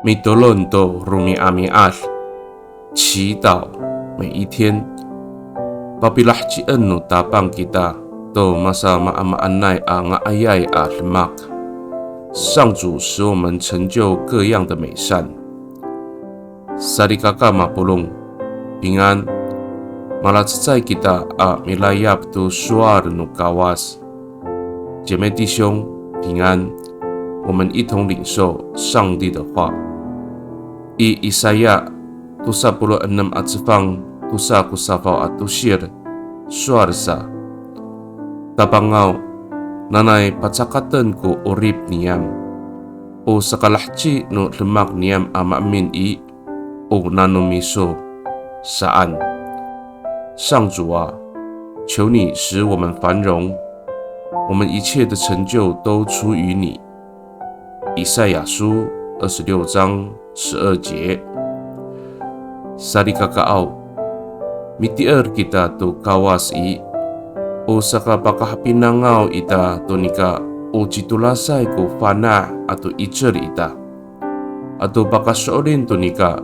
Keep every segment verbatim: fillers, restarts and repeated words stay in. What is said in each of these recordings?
Mitolon to romi'ami'ad, 祈祷每一天。Papilahecien no Tapang kita to masamaamaanay a nga'ayay a demak. 上主使我们成就各样的美善。Salikaka mapolong, 平安。Malacecay kita a milayap to sowal no Kawas. 姐妹弟兄，平安。我们一同领受上帝的话。I Isaya tosa polo' enem a cefang, tosa ko safaw a tosir, sowal sa. Tapangaw, nanay pacakaten ko 'orip niyam. O sakalaheci no demak niyam a maemin i, o nano miso saan. 上主啊，求你使我们繁荣，我们一切的成就都出于你。以赛亚书二十六章十二节。Salikakaaw, mitier kita to Kawas i, o sakapakahapinangaw ita to nika o citolasay ko fana' ato 'icel ita. Ato pakaso'elin to nika,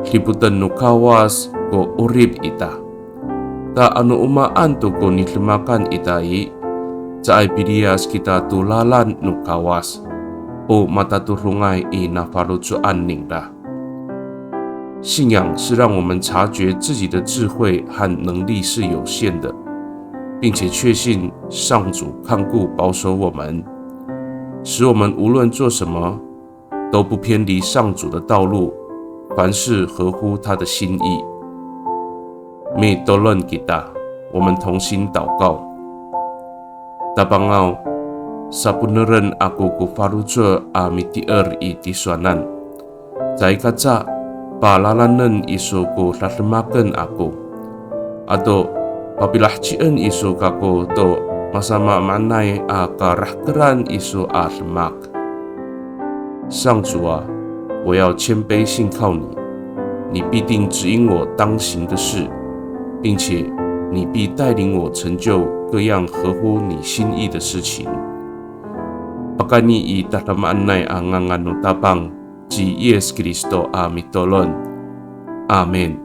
dipoten no Kawas ko 'orip ita. Ta ano o maan to ko nidemakan ita i, caay piliyas kita to lalan no Kawas, o matatodongay i nafaloco'an ningra. 信仰是让我们察觉自己的智慧和能力是有限的，并且确信上主看顾保守我们，使我们无论做什么，都不偏离上主的道路，凡事合乎他的心意。Mitolon kita, 我们同心祷告。Tapangaw, saponeren ako ko faloco' a mitier i tisowanan. Caay kaca palalanen iso ko dademaken ako. Ato papilahecien iso kako to masamaamaanay a karahkeran iso a demak. 上主啊，我要谦卑信靠你，你必定指引我当行的事，并且你必带领我成就各样合乎你心意的事情。Pakayni i tadamaanay a ngangan no Tapang, ci Yis Kristo a mitolon. Amin.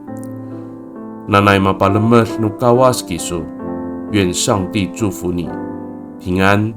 Nanay mapalemed no Kawas kiso. 愿上帝祝福你，平安。